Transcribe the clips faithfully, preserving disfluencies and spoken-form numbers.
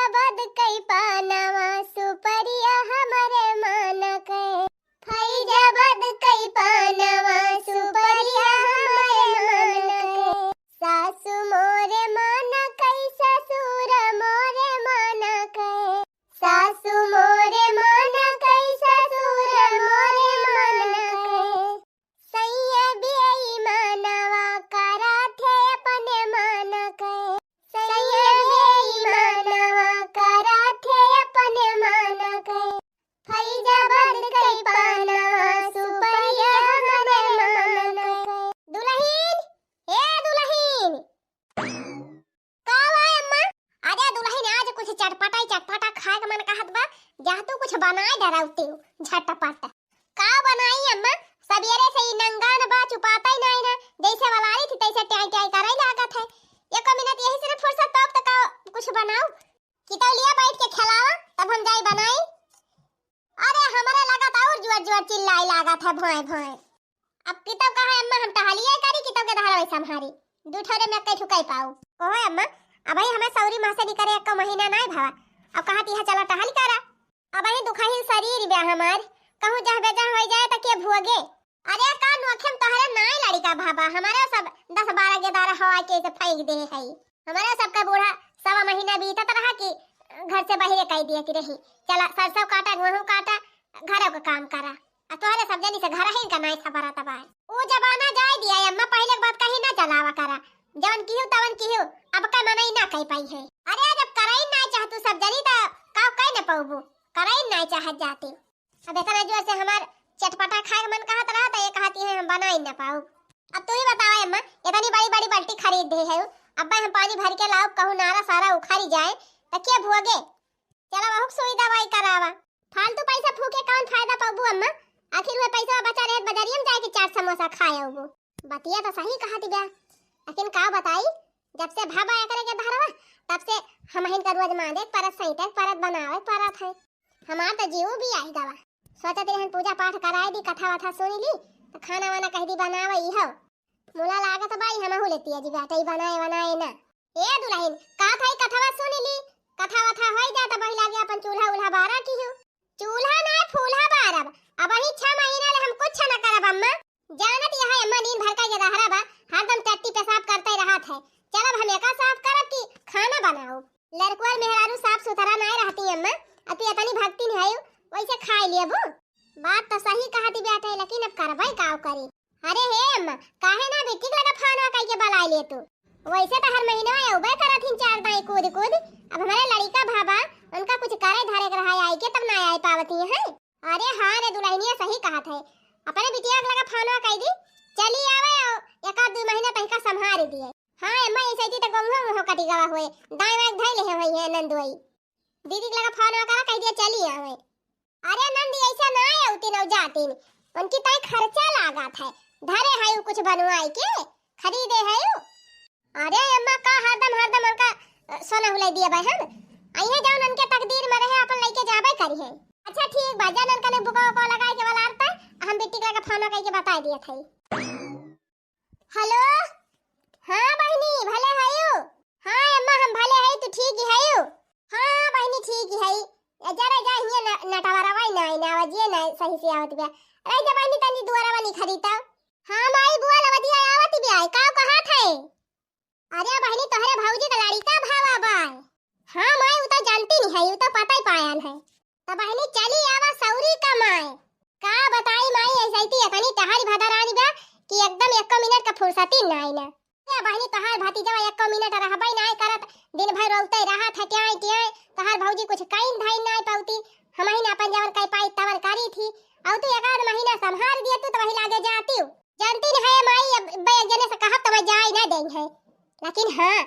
बद कई पानवा सुपरिया हमरे मान के। फैजाबाद कई पानवा सुपरिया हमरे मान के। सासु मोरे मान कई ससुर मोरे मान के। सासु मोरे मान कई ससुर मोरे मान के। सैया बेईमानवा करा थे अपने मान के। सैया बेईमानवा करा थे अपने मान के। फैजाबाद कई पानवा सुपरिया हमरे मान के। दुलहिन, ए दुलहिन। का बा अम्मा? अरे दुलहिन, आज कुछ चटपटा चटपटा खाए के मन कहत बा, जा तू कुछ बनाए डरावती हो झटपट। का बनाई अम्मा? सबेरे से ई नंगान बा, चुपाता ही नाई ना, जैसे वलारी थी तैसे ट्याई ट्याई करे लागत है। एको मिनट यही से न फुर्सत पाउब त का कुछ बनाउब? कितौ लिया बैठ के खेलावा, तब हम जाई बनाई। अरे हमरे लागत और जुआर जुआर चिल्लाई लागत है भोंय भोंय। अब कितौ कहा अम्मा हम टहलिए करी, कितौ के धरवे संभारी। दू ठोरे में कई ठुकाई पाऊ। ओहो अम्मा, अबही हमें सौरी माँ से निकरे एक महीना नाई भवा। अब कहा तिहा चला टहल करा। अबही दुखाही शरीर बा हमार, कहूँ जह बेजा हो जाए त के भुअगे? अरे का नोखे में तोहरे नाई लड़िका भाबा, हमारे सब दस बारह गेदारा हवा के से फेंक दे है। हमारे सबका बूढ़ा सवा महीना बीतत रहा कि घर से बाहरे कह दिया कि रही, चला सरसों काटा, गेहूं काटा, घरों का काम करा। आ तोहरे सब जनी से घर ही का नाई खबर आता बा। ऊ जमाना जाए दिया अम्मा, पहले के बात कहीं ना चलावा करा। जवन किहू तवन किहू, अब का मनई ना कह पाई है। अरे जब करई ना चाहतू सब जनी त का कह न पाऊबू, करई ना चाहत जाती। अब इतना जोर से हमार चटपटा खाए के मन कहत रहा, त ये कहती है हम बनाई ना पाऊ। अब तू ही बतावा अम्मा, इतनी बड़ी बड़ी बाल्टी खरीद दे है, अब हम पानी भर के लाओ, कहूँ नारा सारा उखाड़ी जाए, त के भुअगे? चला बहुत सुई दवाई करावा। फालतू पैसा फूके कौन फायदा पाबू अम्मा? आखिर वह पैसा बचा रहे बजरिया में जाके चार समोसा खाए अबू। बतिया तो सही कहत बा, लेकिन का बताई, जब से भाबा एकरे के धरवा, तब से हमहिन का रोज मांजे के परत, सैंते के परत, बनावे के परत है। हमार तो जीव भी आई गवा। सोचत रहन पूजा पाठ कराए दी, कथा वथा सुन ली, तो खाना वाना कह दी बनावे इहो। मुला लागत बाई हमहू लेती अजी बेटा ई बनाए बनाए ना। ए दुलहिन, का थाई कथवा सुन ली, कथा वथा होई जात बही लागे अपन चूल्हा उल्हा बारा किहू। चूल्हा ना फूल्हा बारब, अबही छह महीना ले हम कुछ ना करब अम्मा। जानत यह अम्मा नींद भर का ये रहरा बा, हरदम टट्टी पेशाब करते रहत है। चलब हम एका साफ करब कि खाना बनाओ। लड़कुआर मेहरारू साफ सुथरा नाय रहती अम्मा, अति अतनी भक्ति नहीं है, वैसे खाए लेबू। बात तो सही कहती बेटा, लेकिन अब करबै काव करी। अरे हे अम्मा, काहे ना बिट्टी के लगा फोनवा कइके बलाए ले तू? वैसे तो हर महीना अउबे करत हिन चार दाई कूद कूद। अब हमारे लड़िका भाबा, उनका कुछ करे धरे के रहा, आई के तब ना आई पावती हैं। अरे हाँ रे दुलहिनिया, सही कहत है। अपने बिटिया के लगा फोनवा कइ दी, चली आवे अउ एक आध दू महीना तहिका संभार दिए। हाँ अम्मा, ऐसे जी तो गौवा मुँह कटी गवा हुए, दाई वाई धइ ले हुई है नंदुई। दीदी के लगा फोनवा करा, कह दिया चली आवे। अरे नंदी, ऐसा ना आए उतिन अउ जातिन, उनकी ताई खर्चा लागत है, धरे है उ कुछ बनवाई के, खरीदे है उ। अरे अम्मा, का हरदम हरदम उनका, अ, सोना हुलाई दिया भाई हम, अइहे जौन उनके तकदीर में रहे अपन लइके जाबे करी है। अच्छा ठीक बा, जा ननका ने बुका उका लगाए के वाला आरता, हम बिट्टी के लगा फोन कइके बताए दिया था। हेलो, हाँ बहिनी, भले हयू? हाँ अम्मा, हम भले हई, तू ठीक ही हयू? हाँ बहिनी, ठीक ही हई। ए, जरा जा हियाँ न-, नटवरवा ही ना आई, ना आवाजिए ना सही से आवत बा। रही जा बहिनी, तनी दुआरवा निखरी त। हाँ माई, बुआ लवदिया आवत बा, का कहत है? अरे बहिनी, तोहरे भौजी का लड़िका भावा बा। हाँ माई, उ तो जानती नहीं है, उ तो पता ही पायन है। त बहिनी चली आवा सौरी का माई। का बताई माई, ऐसे ही अतनी टहरी भदर आनी बा कि एकदम एको मिनट का फुर्सती नाई ना। ए बहिनी, तोहार भतीजवा एको मिनट रहबे नाई करत, दिन भर रोते रहत है, ट्याई ट्याई। तोहार भौजी कुछ कइन धइन नाई पाउती, हमहिन अपन जवन कह पाई तवन करी थी। अउ तू एक आध महीना संभार दिए तू तो वही लागे जाती हूँ। जानती न है माई, अब, अब्बे एक जने से कहब त मैं जाए ना देई है, लेकिन हाँ,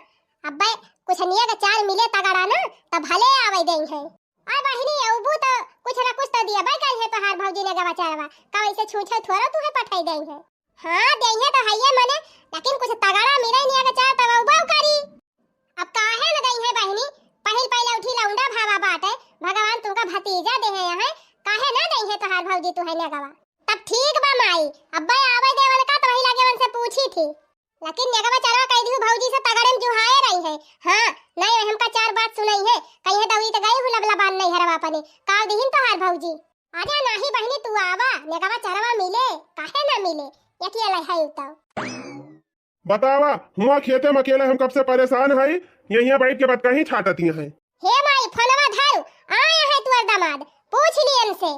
अब्बे कुछ नियत चार मिले तगड़ा ना, त भले आवे देई है। अरे बहिनी, अउबू त कुछ ना कुछ त दिया भाई कही है तोहार भौजी ने गवा चारवा, का वैसे छूछे थोड़ा तू है पठाई देई है। हाँ, देई है तो है ये मने, लेकिन कुछ तगड़ा मिले नियत चार तब अउबो करी। अब काहे न देई है बहिनी, पहिल पहले उठी लौंडा भावा बाटे, भगवान तुमका भतीजा दे है यहाँ, काहे ना देई है तोहार भौजी तू है ने गवा। तब ठीक बा माई, अब्बे आवे देवन का तो वही लागे उनसे पूछी थी। लेकिन नेगवा चरवा कह दिहु भौजी से तगड़े में जुहाए रही है। हाँ, नहीं हमका चार बात सुनाई है, कही है अपने, का दिहिन तोहार भौजी? अरे नाही बहिनी, तू आवा, नेगवा चरवा मिले, काहे ना मिले, यकी अलग है तो। बतावा, हुआ खेते में अकेले हम कब से परेशान हई, यहिया बैठ के बतकही छाटतिया हैं। हे माई, फोनवा धर, आए हैं तुअर दामाद, पूछ लियन से।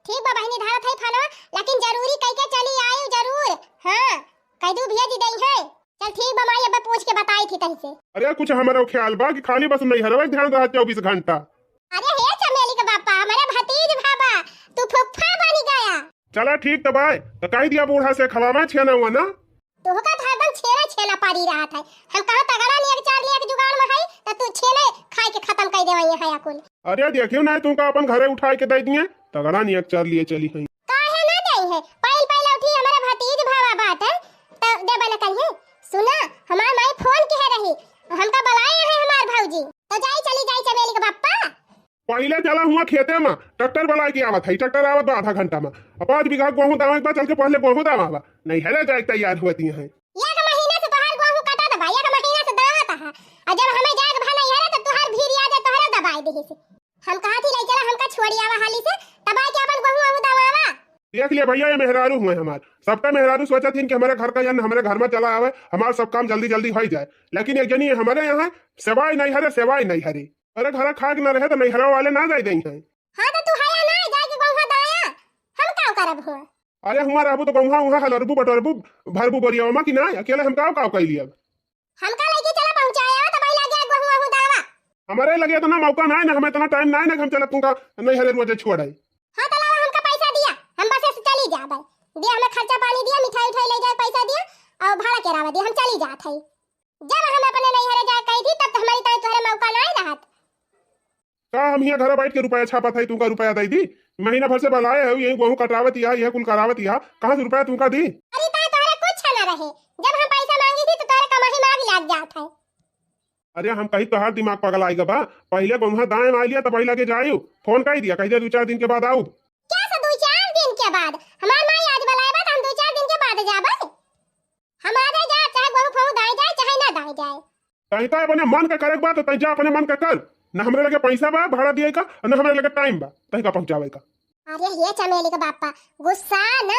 ठीक बा बहिनी, धरत है फोनवा, लेकिन जरूरी कह के चली आयु जरूर। हाँ, कह दू भेज दे है। चल ठीक बा माई, अब पूछ के बताई थी तही से। अरे कुछ हमारा ख्याल बा कि खाली बस नैहरवा के ध्यान रहा चौबीस घंटा। अरे हे चमेली के बापा, हमारे भतीज भाबा, तू फुफ्फा बनी गया। चला ठीक तो बाय, तो कह दिया बूढ़ा से खवावा छेना हुआ ना। तोहका तो हरदम छेना छेना पड़ी रहत है। हम कहा तगड़ा नियक चार नियक जुगाड़ में है, तो तू छेने खाए के खत्म कर देवा यहाँ है कुल। अरे देखियो ना, तुमका अपन घरे उठाए के दे दिए, तगड़ा नियक चार लिए चली है। काहे ना दे है? पहल पहल उठी हमारे भतीज भावा बात है, तो देबा न करिए। सुना, हमार माई फोन किहे रही, हमका बुलाए है हमार भौजी, तो जाई चली जाई चमेली के बप्पा। पहिले चला हुआ खेते में, ट्रैक्टर बुलाए के आवत है, ट्रैक्टर आवत बा आधा घंटा में। अब पाँच बीघा गेहूं दावे के बा, चल के पहले गेहूं दावा बा, नैहरे जाए के तैयार होती हैं। एक महीना से तोहार गेहूं कटा दबा, एक महीना से दावत है, और जब हमें जाए के भा नैहरे तो तोहार भीड़ आ जाए, तोहरे दबाए देही से। हम कहा थी ले चला हमका छोड़ी आवा हाली से, तब आए के अपन गेहूं आहू दबावा। देख लिया भैया, ये मेहरारू हुए हमार, सबका मेहरारू सोचत हिन कि हमारे घर का जन हमारे घर में चला आवे, हमार सब काम जल्दी जल्दी हो जाए, लेकिन एक जनी हमारे यहाँ सेवाई नैहरे, सेवाई नैहरे। अरे घर खाए के ना रहे तो नैहरा वाले ना जाए दें हैं। हाँ तो तू हया ना जाए के गेहूं दाया, हम का करब हो? अरे हुआ रहबू तो गेहूं उहाँ हलरबू बटोरबू, भरबू बोरिया में कि ना, अकेले हम का का कैली अब? हमका लेके चला पहुँचाया, तब ही लगे गेहूं आहू दावा। हमारे लगे इतना मौका ना है ना, हमें इतना टाइम ना है ना कि हम चला तुमका नैहरे रोजे छोड़ाई। हाँ तो लावा हमका पैसा दिया, हम बसे से चली जाबे। दिया हमें खर्चा पानी दिया, मिठाई उठाई ले जाए पैसा दिया, और भाड़ा किराया दिया, हम चली जात है। जब हम अपने नैहरे जाए कही थी तब तो हमारी ताई तोहरे मौका ना है रहत। का हम हियाँ घरे बैठ के रुपया छापत है, तुमका रुपया दे दी? महीना भर से बलाए है, यही गेहूं कटावत या, यह कुल करावत या, कहाँ से रुपया तुमका दी? अरे ताई तोहरे कुछ ना रहे, जब हम पैसा मांगी थी तो तोहरे कमाही मांग लाग जात है। अरे हम कही तोहार दिमाग पगलाइ गा बा, पहिले गेहूं दाए में आ लिया तब लगे जायु, फोन कही दिया, कही दिया दो चार दिन के बाद आउब। क्या से दो चार दिन के बाद? हमार माई आज बुलाए बा तो हम दो चार दिन के बाद जाबे। हम आ जाए जाए, चाहे गेहूं फेहूं दाए जाए, चाहे ना दाए जाए। तहीं का अपने मन का करे के बा तो तहीं जा अपने मन का कर, ना हमरे लगे पैसा बा भाड़ा दिए का, ना हमरे लगे टाइम बा तहीं का पहुँचावे का। अरे हे चमेली के बापा, गुस्सा ना,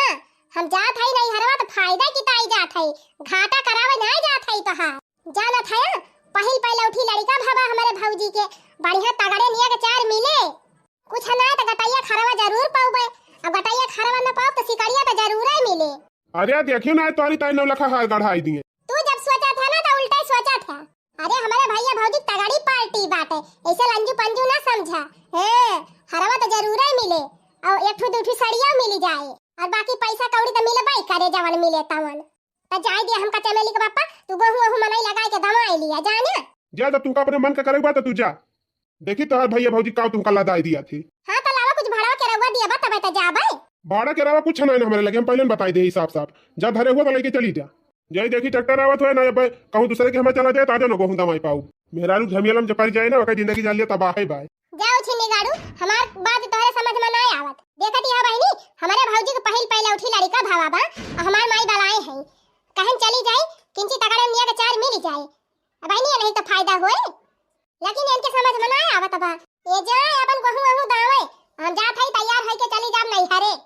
हम जात हई नैहरवा तो फायदा किताई जात हई, घाटा करावे नाहीं जात हई तोहार। जानत है, पहिल पहले उठी लड़का भवा हमारे भौजी के, बढ़िया तगड़े नियक चार मिले, कुछ ना तो गटैया खरवा जरूर पाउबे, अब गटैया खरवा न पाउब तो सिकड़िया तो जरूर मिले। अरे देखियो ना, तोहरी ताई नौलखा हार गढ़ाई दिए। तू जब सोचा था ना तो उल्टा ही सोचा था। अरे हमारे भैया भौजी तगड़ी पार्टी बाटे, ऐसे लंजू पंजू ना समझा। हैं, हरवा तो जरूर ही मिले, और एक ठो दू ठो सड़िया मिल जाए, और बाकी पैसा कौड़ी तो मिलबे करे जवन मिले तवन। तो जाए दिया हमका चमेली के बापा, तू गेहूं ओहू मनई लगाए के दमाए लिया जाने। जा, जब तुमका अपने मन का करे के बा तो तू जा। देखी तोहार भैया भौजी का तुमका लदाई दिया थी। हाँ तो लावा कुछ भाड़ा के रउआ दिया बा तबे तो जाबे। भाड़ा के रउआ कुछ नहीं ना हमारे लगे, हम पहले बता दे साफ साफ। जा धरे हुआ तो लेके चली जा। जाई देखी ट्रैक्टर आवत होए ना, अब कहूँ दूसरे के हमें चला दे, ताजा न कहूँ दमाई पाऊ। मेहरारू झमेला में जो पड़ जाए ना, ओकर जिंदगी जान लिया तबाह है भाई। जाओ छिन्नी गाड़ू, हमार बात तोहरे समझ में ना आवत। देखत ही हो बहिनी, हमारे भौजी के पहिल पहले उठी लड़का भावा बा, और हमार माई बलाए है, कहन चली जाए, किंची तगड़े निया के चार मिल जाए। अब बहिनी नहीं तो फायदा होए, लेकिन इनके समझ में ना आवत बा। ये जाए अपन गेहूं वहूं दावे, हम जात हई तैयार होई के चली जाब नैहरे।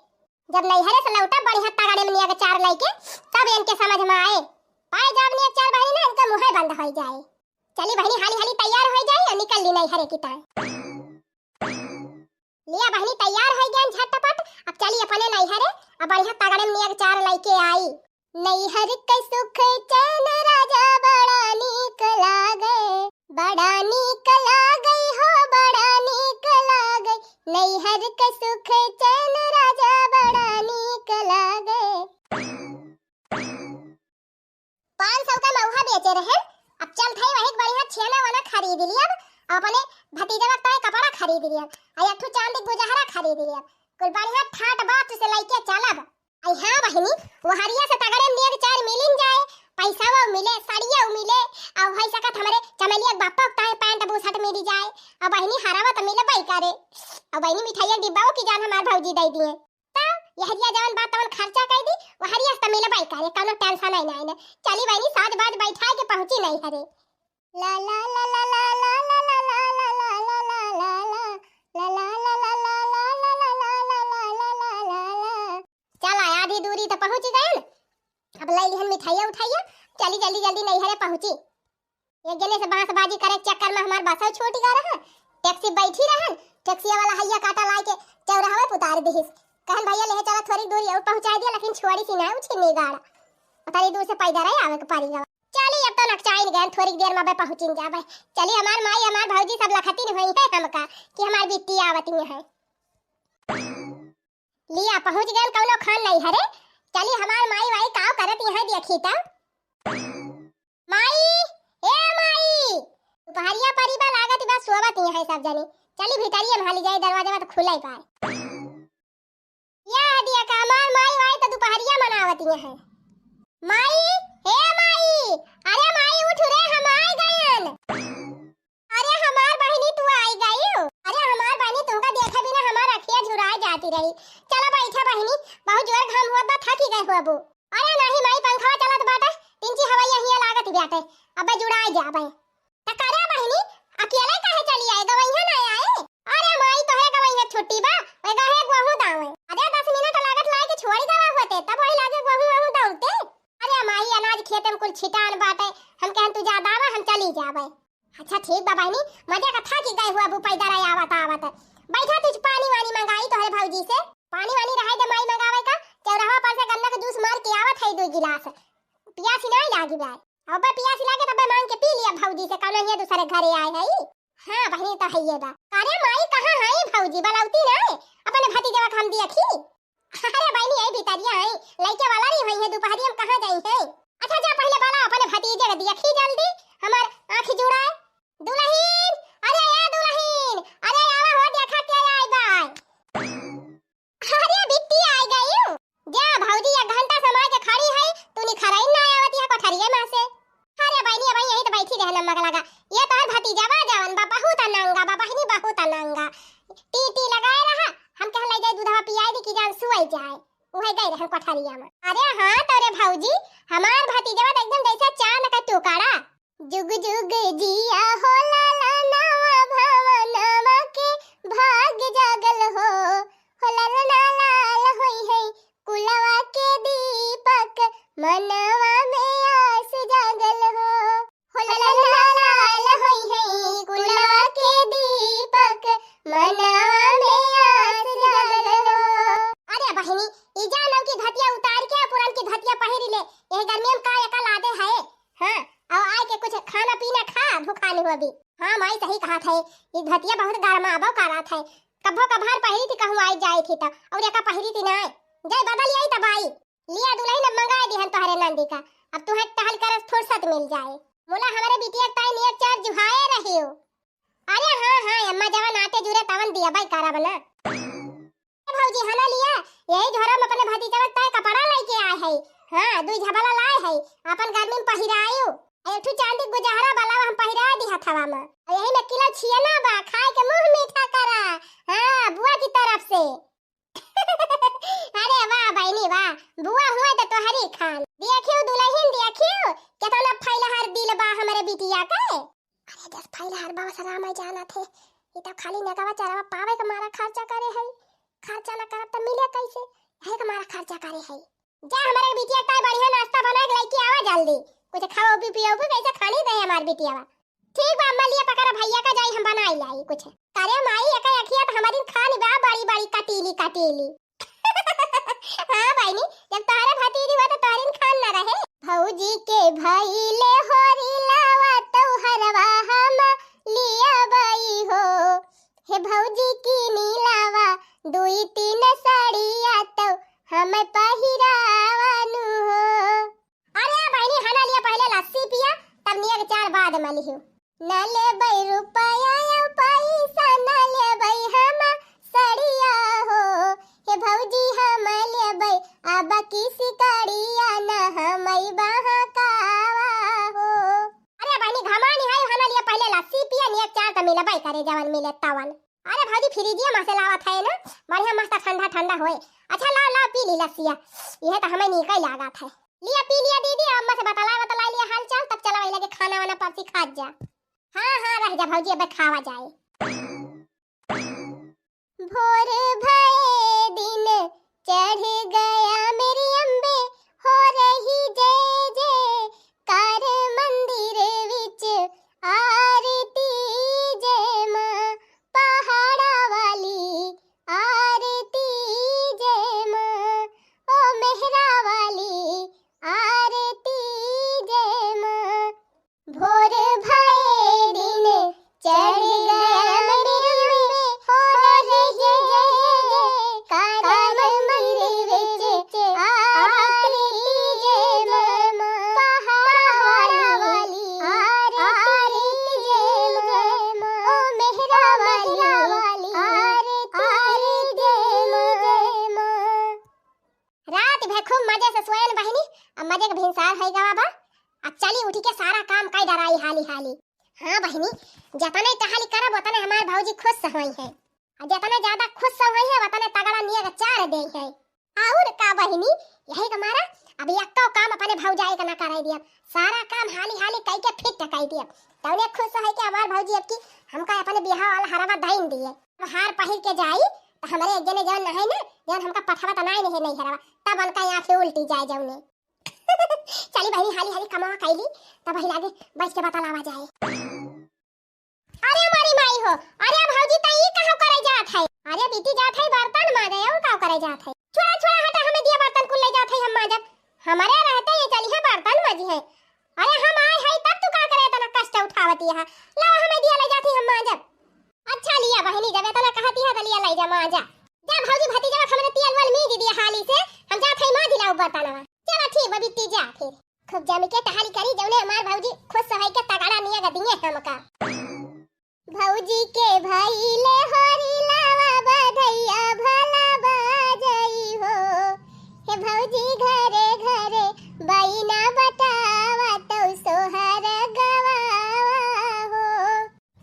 जब नैहरे से लौटब बढ़िया तगड़े में निया के चार लइके, तब इनके समझ में आए। पाए जाब निया के चार बहिनी ना, इनके मुंहे बंद होई जाए। चली बहिनी, हाली हाली तैयार होई जाई और निकल ली नैहरे की ताई। लिया बहिनी, तैयार होई गए झटपट, अब चली अपने नैहरे, अब बढ़िया तगड़े में निया के चार लइके आई। नैहर के सुख चैन राजा बड़ा नीक लागे, बड़ा नीक लागे हो, बड़ा नीक लागे। नैहर के सुख चैन राजा बड़ा नीक लागे। पाँच सौ का महुआ बेचे रहे, अब चल थे वही बढ़िया छेना वाना खरीद लियब, अपने भतीजवा के ताई कपड़ा खरीद लियब, आ एक ठो चांदी के गुजहरा खरीद लियब। कुल बढ़िया ठाट बात से लइके चलब। आई हाँ बहिनी, वो हरिया से तगड़े में नियर चार मिलिन जाए, पैसा वो मिले, साड़िया वो मिले, और भाई सकत हमारे चमेलिया के बापा के ताई पैंट बुशर्ट मिली जाए, और बहिनी हरावा तो मिले पाई करे, और बहिनी मिठाइया डिब्बा वो की जान हमार भौजी दे दिए। तब यहरिया जवन बात तवन खर्चा कर दी, वो हरिया से तो मिले पाई करे, कौनो टेंशन नहीं ना। चली बहिनी, साज बाज बैठा के पहुंची नैहरे। ला ला ला ला ला ला ला ला ला ला ला ला ला ला ला ला ला। जल्दी नैहरे पहुँची। एक जने से बांसबाजी करे के चक्कर में हमार बसौ छूट गया रहा। टैक्सी बैठी रहन, टैक्सिया वाला हइया काटा लाए के चौराहा पे उतार दिहिस। कहन, "भैया, ले चला थोड़ी दूर और पहुँचा दिया, लेकिन छोड़ी सी ना उछिन्नी गाड़ा। उतनी दूर से पैदल ही आवे के पड़ी गवा।" चली, अब तो नकचाइन गए, थोड़ी देर में बे पहुँचिन जाबे। चली, हमार माई, हमार भौजी सब लखतिन हुई है हमका कि हमार बिट्टी आवती है। लिया, पहुँच गए, कौनो खान नहीं हरे। चली, हमार माई वाई काव करत यहाँ देखी त। माई, ए माई, दुपहरिया परी बा, लागत बा सोवत ही है सब जने। चली भीतरिया में हाली जाई, दरवाजा में तो खुला ही पाए। या दिया का हमार माई वाई तो दुपहरिया मनावत ही है। माई, ए माई, अरे माई उठ रे, हम आए गयन। अरे हमार बहिनी, तू आई गई? अरे हमार बहिनी, तुमका देखे बिना हमार अखिया झुराए जाती रही। चला बैठा बहिनी, बहुत जोर घाम हुआ बा, थकी गए हुआ बू। अरे नाही माई, पंखवा चलत बाटे, तिनची हवैया हिया लागत बाटे, अबे जुड़ाए जाबे। त करे बहिनी, अकेले काहे चली आए, गवैया ना आए? अरे माई, तोहरे गवैया छुट्टी बा, वे गहे गोहूं दावे। अरे दस मिनट लागत लाए के छोड़ी दवा होते, तब वही लागे गोहूं वहूं दौड़ते। अरे माई, अनाज खेते में कुल छिटान बाटे, हम कहन तू जा दावा, हम चली जाबे। अच्छा ठीक बा बहिनी, मजा का थाकी गए हुआ बू पैदल आई आवत आवत। बैठा, तुझ पानी वानी मंगाई तोहरे भौजी से। पानी वानी रहे दे माई मंगावे का, चौराहा पर से गन्ना के जूस मार के आवत है दो गिलास। पियास ही नहीं लागी बा। अब पियास लागे तब मांग के पी लिया भौजी से, कौनो हिया दूसरे घरे आए है। हाँ बहिनी, तो है ये बा। अरे माई, कहाँ है भौजी, बलौती ना है, अपने भतीजवा के हम देखी। अरे बहिनी, यही भीतरिया है, लइके वाला नहीं हुई है, दुपहरिया में कहाँ जाई है? अच्छा जा, पहले बाला अपने भतीजे के देखी जल्दी, हमार आँख जुड़ाए। दुलहिन, अरे ए दुलहिन, अरे आवा हो, देखा के आई बाय। अरे बिट्टी आई गई। जा भौजी, एक घंटा से मार के खड़ी है, तू निखराई ना आवत है कोठरिया में से। अरे बहिनी, अब यही तो बैठी रहे लम्बा लगा। ये तोहर भतीजा बा जवन बा, बहुत अनंगा बा बहिनी, बहुत अनंगा। टी टी लगाए रहा, हम कहन ले जाए दूधवा पियाई दी कि जान सुई जाए। उहे गई रहे कोठरिया में। अरे हाँ तोरे भौजी, हमार भतीजवा तो एकदम जैसे चांद का टुकड़ा। जुग जुग जिया हो लाला नवा भवनवा के भाग जागल हो। हो लाला ना लाल होई है कुलवा के दीपक, मनवा में आस जागल हो। हो लाला ना लाल होई है कुलवा के दीपक, मनवा में आस जागल हो। अरे बहिनी, ई जानल की धतिया उतार के पुरान की धतिया पहिरी ले, यह गर्मी में का एका लादे है? हाँ, और आए के कुछ खाना पीना खा, भूखान हो अभी। हाँ माई, सही कहा था, ये धतिया बहुत गरमाबो करा था। कभो कभार पहिरी थी, कहूँ आई जाए थी तो, और एका पहिरी थी ना, जाए बदल आई तब आई। लिया दुलहिन, अब मंगाए दिहन तोहरे नंदी का, अब तुहे टहल करे फुर्सत मिल जाए। मुला हमरे बिटिया ताई नियर चार जुहाए रहियो। अरे हाँ हाँ अम्मा, जवन आटे जुरे तवन दिया बाई करब ना। ए भौजी, हना लिया, यही झोरा में अपने भतीजवा ताई कपड़ा लेके आए है। हाँ, दुई झबला लाए है, अपन गर्मी में पहिरायु। एक ठो चांदी गुजहरा वाला हम पहिरा दी हथवा में। और यही में किलो छियना बा, खाए के मुंह मीठा करा। हाँ, बुआ की तरफ से। अरे वाह बहिनी वाह, बुआ हुए तो तोहरी खान। देखियो दुलहिन, देखियो केतना फैलहर दिल बा हमरे बिटिया के। अरे जस फैलहर बा, सलाम है जाना थे। ई तो खाली नगवा चरवा पावे के मारा खर्चा करे है। खर्चा ना करब त मिले कैसे? यही के मारा खर्चा करे है। जा हमरे बिटिया के ताई बढ़िया नाश्ता बना के लेके आवा जल्दी। कुछ खाओ भी पियो भी, कैसे खानी दे हमार बिटिया बा। ठीक बा अम्मा, लिया पकड़ा भैया का, जाई हम बनाई लाई कुछ। अरे माई, एका अखिया त हमारिन खानी बा, बड़ी बड़ी कटीली कटीली। हाँ बहिनी, जब तोहरे भतीजी हुआ तो तोहरिन खान न रहे। भौजी के भइले होरी लावा तोहरवा हम लिया बई हो। हे भौजी की नीलावा दुई तीन साड़िया तो हम पहिरावनु हो। अरे बहिनी, हना लिया पहले लस्सी पिया, तब निया के चार बाद में लिहियो। ना लेबै रुपया या पैसा, ना लेबै हम सड़िया हो। हे भौजी, हम लेबै अब की सिकड़िया, ना हमई बहकावा हो। अरे बहिनी, घमानी है, हना लिया पहले लस्सी पिया, निया के चार त मिलबै करे, जवन मिले तवन। अरे भौजी, फ्रिजिया में से लावत है ना, बढ़िया मस्त ठंडा ठंडा होए। अच्छा लाओ लाओ, पी ली लस्सिया, यह तो हमें नीक ही लागत है। लिया पी लिया दीदी, अम्मा से बतला बतला लिया हाल चाल, तब चला वही लगे खाना वाना परसी खात जा। हाँ हाँ, रह जा भौजी, अब खावा जाए। भोर भये दिन चढ़ गया मेरी अम्बे, हो रही जय जयकार। मजे से सोएन बहिनी, अब मजे के भिनसार होइ गवा बा। अब चली उठी के सारा काम कइ डराई हाली हाली। हाँ बहिनी, जतने टहली करब ओतने हमार भौजी खुश होइहैं। आ जतने ज्यादा खुश होइहैं ओतने तगड़ा नियर चार देइहैं। अउर का बहिनी, यही के मारा अब एक्को काम अपने भौजाई के ना कराई दियब। सारा काम हाली हाली कइ के फिट कइ दियब। तउने खुश होइ के हमार भौजी अब की हमका अपने बियाह वाला हरवा दइन दिए। अब हार पहिर के जाई त हमरे एक जने जौन नहै ना, जौन हमका पठवा त नाई नहीं नैहरवा, तब उनका आँखी उल्टी जाए जौने। चली बहिनी, हाली हाली कमावा कइली, तब वही लागे बैठ के बतलावा जाए। अरे मोरी माई हो, अरे भौजी त ई कहाँ करे जात है? अरे बिट्टी जात है बर्तन माजे, अउर का करे जात है? छोड़ा छोड़ा हटा, हमें दिया बर्तन कुल ले जात है, हम माजब। हमरे रहते ये चली है बर्तन माजी है। अरे हम आए है तब तू का करे इतना कष्ट उठावती है? ला हमें दिया ले जाती, हम माजब। अच्छा लिया बहिनी, जब इतना कहती है तो लिया ले जा माजा। जा भौजी भतीजा हमरे तियल वल मीज दिया हाली से, हम जात है माजी लाउ बर्तनवा। चला ठीक बा बिट्टी जा फिर। खूब जम के टहली करी, जौने हमार भौजी खुश होई के तगड़ा नियर दिए हमका। भौजी के भइले होरी लावा बधइया भला बाजई हो। हे भौजी घरे घरे बइना बटावा तौ सोहर गवावा हो।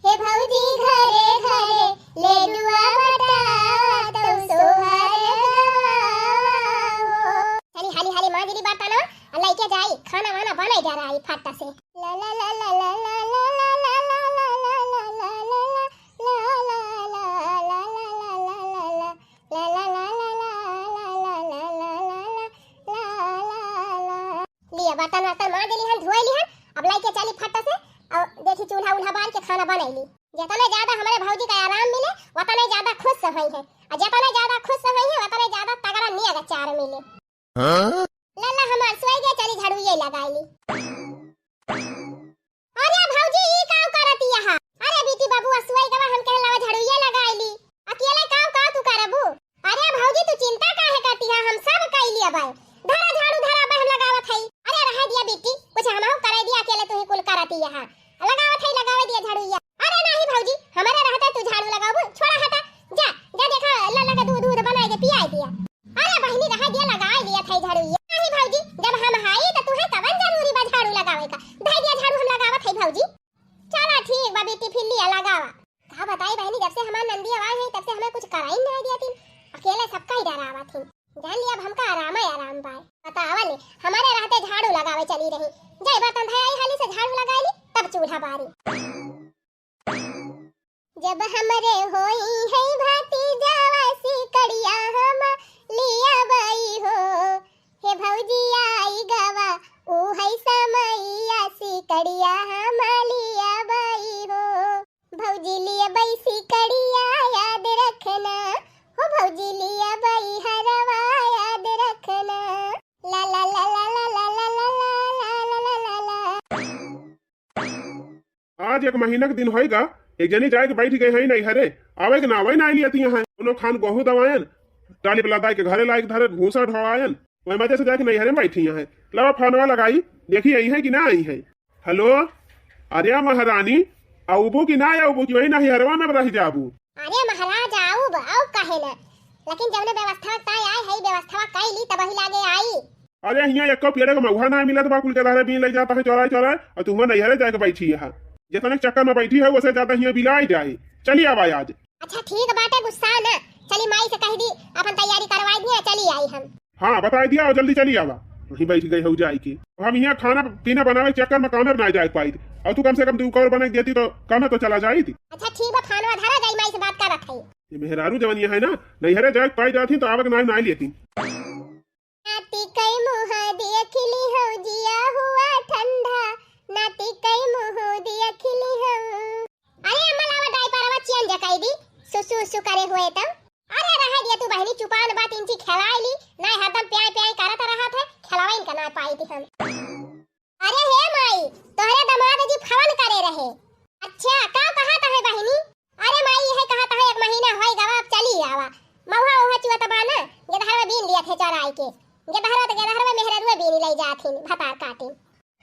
हे भौजी घरे घरे लेडुआ बटावा तौ सोहर गवावा हो। चली हाली हाली माज ली बर्तनवा, आ लइके जाई खाना वाना बनाई डराई फट से। ला ला ला ला। लिया बर्तन वर्तन माज लिहन, धोए लिहन, अब लइके चली फट से, अउर देखी चूल्हा उल्हा बार के खाना बनैली। जितने ज्यादा हमरे भौजी का आराम मिले, उतने ज्यादा खुश होइहैं, अउर जितने ज्यादा खुश होइहैं, उतने ज्यादा तगड़ा नियर चार मिले। हाँ? लल्ला हमार सोई गए, चली झाड़ू ये लगाई ली। अरे भौजी, ई काउ करत यहा? अरे बेटी बाबू, असुआई गवा हम कहला झाड़ू ये लगाई ली। अकेले काउ काउ तू करबू? अरे भौजी, तू चिंता काहे करती है? हम सब कई लिया बाय। धरा झाड़ू, धरा बाय, हम लगावत हई। अरे रहे दिया बेटी, कुछ हमहू करे दिया, अकेले तू ही कुल करती है। लगावत हई, लगावे दिया झाड़ू ये। अरे नहीं भौजी, हमारे रहते तू झाड़ू लगाबू, छोड़ा हटा। जा, जा देखा, लल्ला के दूध, दूध बनाए के पियाए दिया। अरे बहिनी, रहे दिया, लगाए लिया था झाड़ू ये। नहीं भौजी, जब हम हाई तो तुहे कवन जरूरी बा झाड़ू लगावे का? धई दिया झाड़ू, हम लगावत हई भौजी। चला ठीक बा बेटी, फिर लिया लगावा। का बताई बहिनी, जब से हमार नंदी आवाई है तब से हमें कुछ कराई नहीं दिया थी, अकेले सबका ही डरावा थी। जान लिया अब हमका आराम है, आराम बाय। बतावा ले, हमारे रहते झाड़ू लगावे चली रही, जाई बर्तन धई आई हाली से झाड़ू लगाई ली, तब चूल्हा बारी। जब हमरे होई है भतीजावा सिकड़िया हम लिया बाई हो, हे भौजी आई गवा ऊ है समैया सिकड़िया हम लिया बाई हो। भौजी लिया बाई सिकड़िया याद रखना, हो भौजी लिया बाई हरवा याद रखना। ला ला ला ला। आज एक महीना के दिन होइगा, एक जनी जाए के बैठ गए हैं नैहरे, आवे के नावे ना लियती हैं। उनो खान गोहूँ दवायन, टाली पे लदाई के घरे लाइक धरे भूसा ढोवायन, वही मजे से जाके नैहरे में बैठी हैं। लवा फोनवा लगाई, देखी आई है कि ना आई है। हेलो, अरे महारानी, आउबू कि ना आउबू कि वही नैहरवा में रह जाबू? अरे महाराज, आउब, आउब काहे ना, लेकिन जौने व्यवस्था ताय आए है, व्यवस्था कई ली, तब वही लागे आई। अरे हियाँ एको पेड़े के महुआ ना मिलत बा, कुल के दहरे बीन लई जाता है चौराहे चौराहे, और तुम नैहरे जाके बैठी है। जितने चक्कर में बैठी है, उसे ज्यादा हियाँ बिलाई जाए। चली आवा आज। अच्छा ठीक बाटे, गुस्सा ना, चली माई से कह दी, अपन तैयारी करवाई दी, चली आई हम। हाँ, बताई दिया और जल्दी चली आवा। वहीं बैठ गई हो जाए की। हम यहाँ खाना पीना बनावे चक्कर में कामे ना जाए पाई, और तू कम से कम दू कौर बना देती तो कामे तो चला जाई थी। अच्छा ठीक बा, फोनवा धरा जाई, माई से बात करत है। ये मेहरारू जवनिया है ना, नैहरे जाए पाई जाती तो आवक ना, ना लेती। नाती कई मुँह देख ली हो, जिया हुआ ठंडा, नाती कई मुँह देख ली हो। अरे अम्मा, लावा डायपरवा चेंज कई दी, सुसु उसु करे हुए तो। अरे रहे दिया तू बहिनी, चुपान बात इंची खेलाई ली, नहीं हरदम प्याई प्याई करत रहत है, खेलावा इनका ना पाई थी हम। अरे हे माई, तोहरे दामाद जी फोन करे रहे। अच्छा, का कहत है बहिनी? अरे माई, यही कहत है, एक महीना होई गवा, अब चली आवा। महुआ उहा चुअत बा ना, गेदहरवा बीन लिया थे चराई के। गेदहरवा तो गेदहरवा मेहररुआ बीनी लई जाथिन, भतार काटिन।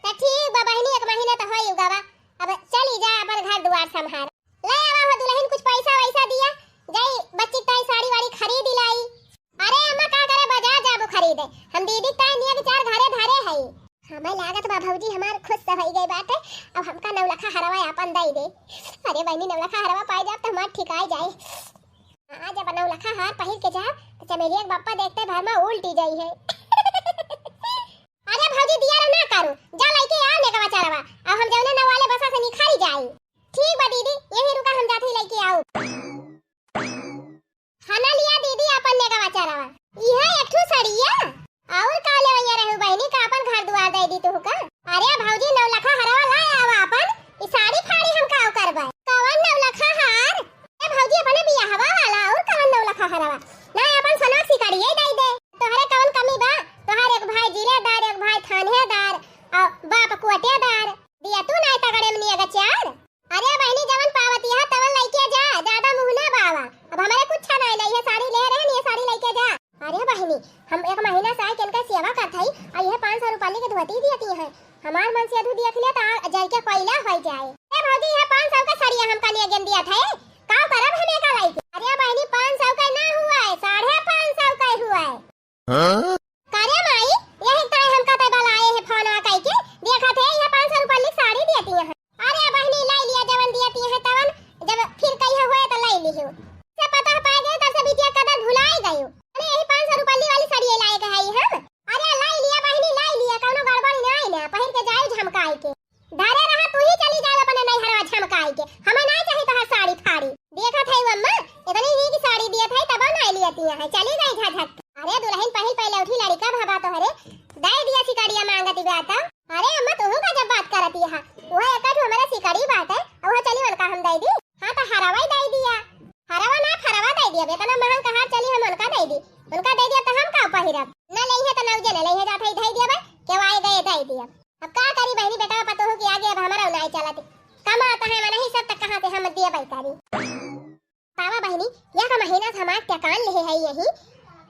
त ठीक बा बहिनी, एक महीना तो होई गवा, अब चली जा अपन घर दुआर संभार। ले आवा हो दुल्हन, कुछ पैसा वैसा दिया, जाई बच्ची ताई साड़ी वाड़ी खरीद लाई। अरे अम्मा, का करे, बाजार जाबो खरीदे? हम दीदी ताई नौलखा हरवा पाई जाब त हमार ठिकाई जाई। हाँ, जब नौलखा हार पहिर के जाब त चमेलिया के बप्पा देखते भर में उल्टी जाई है। अरे भौजी, दिया रहो ना करू, जा लइके आ नेगवा चरवा, अब हम जौने नवाले बसा से निखारी जाई। ठीक बा दीदी, यही रुका, हम जात ही लइके आऊ। हना लिया दीदी अपन नेगवा चरवा। इहे एक ठो सड़िया? और का लेवैया रहू बहिनी, का अपन घर दुआर दे दी तुहका? अरे भौजी, नौलखा हरवा ला आवा अपन, ई साड़ी फाड़ी हम का करबै? कवन नौलखा हार? ए भौजी, अपने बियाहवा वाला, और कवन नौलखा हरवा? ना, अपन सनक सिकड़िए दे दे। तोहरे कवन कमी बा? तोहर एक भाई जिलेदार, एक भाई थानेदार, और बाप कोटेदार। दिया तू नाय तगड़े में नियगा चार। अरे बहिनी, जवन पावती है तवन लइके जा, ज्यादा मुंह ना बावा। अब हमरे कुछ ना है, ये साड़ी ले रहे, ये साड़ी लइके जा। अरे बहिनी, हम एक महीना से आके इनका सेवा करत हई, और यह पाँच सौ रुपया के धोती दियती है। हमार मन से अधू देख ले तो आ जल के कोयला हो जाए। ए भौजी, यह पाँच सौ का सड़िया हमका लिए गेन दिया था, का करब हम एका लइके? अरे बहिनी, पाँच सौ का ना हुआ है, साढ़े पाँच सौ का हुआ है। हाँ? का रे माई, यही ताई हमका ते बलाए है फोनवा कइके, देखत है यह पाँच सौ रुपया लिख साड़ी देती है। अरे बहिनी, लाई लिया जवन देती है तवन, जब फिर कहिया होए तो लाई लियो। से पता पाए गए तब से बिटिया कदर भुलाई गयो। अरे यही पाँच सौ रुपया वाली साड़ी लाए के हई हम। अरे लाई लिया बहिनी, लाई लिया, कौनो गड़बड़ी ना आई ना, पहिर के जाए झमकाई के। धरे रहा, तू ही चली जाओ अपने नैहरवा झमकाई के, हमें ना चाही तोहर साड़ी फाड़ी। देखत है अम्मा, इतनी ही की साड़ी दियत है, तब ना लियती है, चली गई झझक। अरे दुल्हन पहिल पहले उठी, लड़का भवा तोहरे, दे दिया सिकड़िया मांगत बा तो। अरे अम्मा, तू का जब बात करती है, वो एक ठो हमारा सिकड़ी बात है, वो चली उनका हम दे दी। हाँ तो हरवा ही दे दिया, हरवा ना फरवा दे दिया, इतना महंग का हार चली हम उनका दे दी, उनका दे दिया तो हम का पहिरब? ना लेहे तो नौजे ना लेहे जात है, दे दिया बे, केवाए गए दे दिया। अब का करी बहिनी, बेटा पतोहू के आगे अब हमारा नाई चलत। कमात है मनही सब, त कहाँ से हम दिया बैकारी। पावा बहिनी, यह का महीना से हमार टेकान लेहे है यही,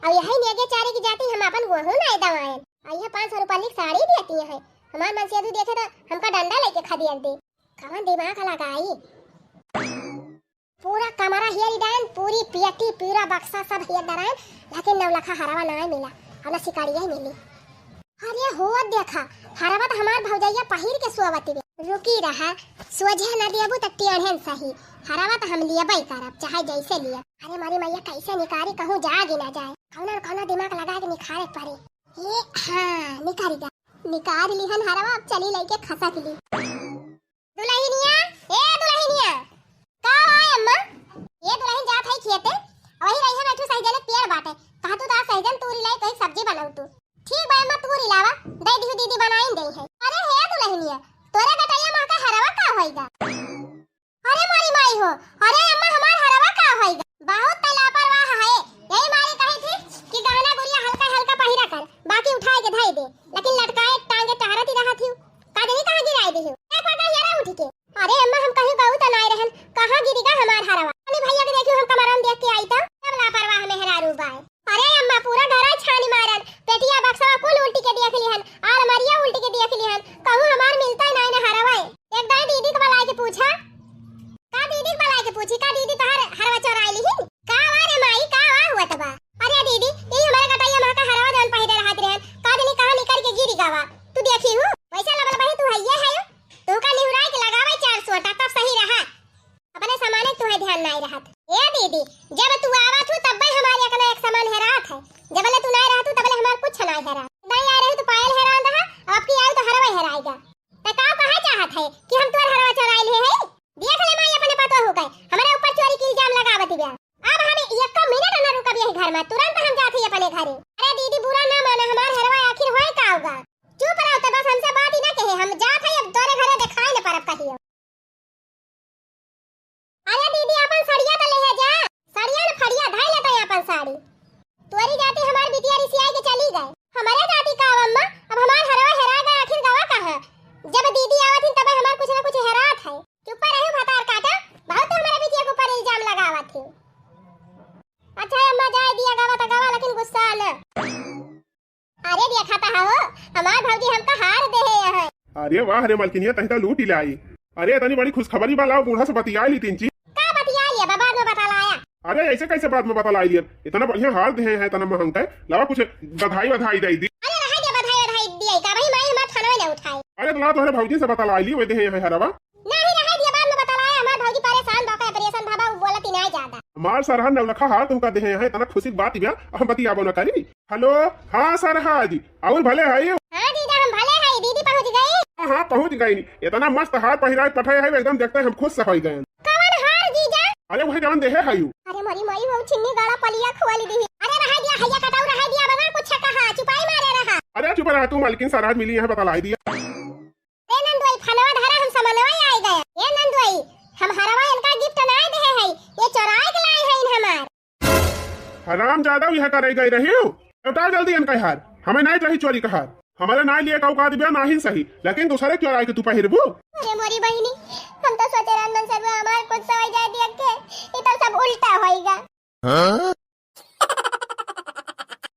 और यही नेगे चारे की जाती हम अपन गोहूँ नाई दवाएन। और यह पाँच सौ रुपया की साड़ी देती है, हमार मन से यदि देखे तो हमका डंडा लेके खदेड़ दे। कवन दिमाग लगाई? पूरा कमरा हेरि डाइन, पूरी पेटी, पूरा बक्सा सब हेरि डाइन, लेकिन नौलखा हरवा नाय मिला, और ना सिकड़िया ही मिली। अरे हो देखा, हरवा तो हमार भौजैया पहिर के सोवत बे। रुकी रहा, सोझे न देबू त टेढ़े न सही, हरवा तो हम लियबे करब, चाहे जैसे लिया। अरे मोरी मैया, कैसे निकारी, कहूँ जाग ही ना जाए, कौनो न कौनो दिमाग लगा के निखारे पड़े। ए, हाँ, निकारी गा, निकार लिहन हरवा, अब चली लइके खसक ली। दुलहिनिया, ए दुलहिनिया। का है अम्मा? ए दुलहिन जात है खेते, वही रही है बैठू सही जने पेड़ बाटे। कहा तू तो सही जन तूरी लाई, कहीं सब्जी बनाऊ तू। ठीक बा अम्मा, तूरी लावा, दे दिहु दीदी बनाइन दे है। अरे हे दुलहिनिया, तोरे गटैया माँ का हरवा का होइगा? अरे मोरी माई हो, अरे अम्मा हमार हरवा का होइगा? बहुत त लापरवाह है, यही मारे कही थी कि गहना गुड़िया हल्का हल्का पहिरा कर, बाकी उठाए के धई दे, लेकिन लटकाए टांगे टहरत ही रहत ही। का जानी कहाँ गिराए दिहु। एक बार यरा उठ के। अरे अम्मा, हम कहीं गऊ त नाय रहन, कहाँ गिरिगा हमार हरवा? अरे भैया के देखियो, हम कमरा में देख के आई त। सब लापरवाह मेहरारू बाय। अरे अम्मा, पूरा घरा छानी मारन, पेटिया बक्सवा कुल उल्टी के देख लिहन, अलमारिया उल्टी के देख लिहन, कहूँ हमार मिलता ही नाय न हरवा। एक दाई दीदी के बुलाए के पूछा। का दीदी के बुलाए के पूछी, का दीदी तोहार हरवा चोराई लिहिन? का वा रे माई, का वा हुआ तबा? अरे दीदी, यही हमारे गटैया माँ का हरवा जौन पहिरे रहत रहन, का जानी कहाँ निकर के गिरी गवा। तू देखी हूँ, वैसे लबल बही तू हइये है। तू का निहुराई के लगावे चार सोटा, तब सही रहा। अपने सामाने तुहे ध्यान नाई रहत। ए दीदी, जब तू आवत हूँ तब्बे हमारे एक ना एक सामान हेरात है। जबले तू नाई रहत हूँ तबले हमार कुछ नाई हेरा। नाई आ रही तो पायल हेरान रहा, अब की आई तो हरवा हेराएगा। त का कहा चाहत है कि हम तोर हरवा चोराई ले है? देख ले माई अपने पतोहू के, हमारे ऊपर चोरी के इल्जाम लगावत बिया। अब हम एको मिनट न रुकब यही घर में, तुरंत हम जात ही अपने घरे। अरे दीदी बुरा ना माना, हमार हरवा आखिर होए का होगा? चुप रहो तो बस, हमसे बात ही ना कहे, हम जात है अब तोरे घरे देखाई न परब कहियो। अरे दीदी अपन सड़िया तो ले जा, सड़िया न फड़िया धाई लेता है अपन साड़ी। तोरी जाती हमार बिटिया रिसियाई के चली गए। हमारे जाती का अम्मा, अब हमार हरवा हेरा गए, आखिर गवा कहाँ? जब दीदी आवत ही तब हमार कुछ ना कुछ हेरात है। चुप रहो भतार काटा, बहुत तो हमारे बिटिया के ऊपर इल्जाम लगावत ही। अच्छा अम्मा जाए दिया गवा तो गवा, लेकिन गुस्सा न। अरे देखा तो हो, हमार भौजी हमका हार देहे है। अरे वाह रे मलकिनिया, तही तो लूट ही लाई। अरे इतनी बड़ी खुशखबरी बा, लाओ बूढ़ा से बतिया ली तीन चीज। का बतिया लिया बा, बाद में बता लाया। अरे ऐसे कैसे बाद में बता लाई लिया? इतना बढ़िया हार देहे है, इतना महंगा है, लावा कुछ बधाई बधाई दे दी। अरे रहा दे बधाई बधाई दिए, का भाई माई हमार फोनवे ना उठाए। अरे तो ला तोहरे भौजी से बता लाई ली, वे देहे है हरवा। नहीं रहा दे, बाद में बता लाया, हमार भौजी परेशान बा। मार सरहज नवलखा हार तुमका देहे हैं, इतना खुशी की बात बा, हम बतियाबो न करी। हेलो, हाँ सरहज, और भले है? हाँ जीजा, हम भले है, दीदी पहुँच गई? हाँ, हाँ, पहुँच गई। इतना मस्त हार पहिराए पठाए है, एकदम देखते हम खुश से हो गए। कवन हार जीजा? अरे वही जवन देहे है यू। अरे मोरी मोरी, वो छिन्नी गाड़ा पलिया खुआली दी। अरे रहा दिया, हैया कटाऊ रहा दिया, बना कुछ कहा, चुपाई मारे रहा। अरे चुप रहा तू, मालकिन सरहज मिली है, बतलाई दिया। ए नंदोई, फलवा धरा, हम समनवा आए गए। ए नंदोई, हम हरवा इनका गिफ्ट ना देहे है, ये चोराए के लाए है इन हमार। हराम जादा, यह करे गए रही हो। लौटा जल्दी इनका हार, हमें नहीं चाहिए चोरी का हार। हमारे ना लिए का औकात बा, ना ही सही, लेकिन दूसरे चोराए के तू पहिरबू। अरे मोरी बहिनी, हम तो सोचे रहन मन से हमार कुछ सवाई जाए दिया के, ये तो सब उल्टा होइगा। हाँ?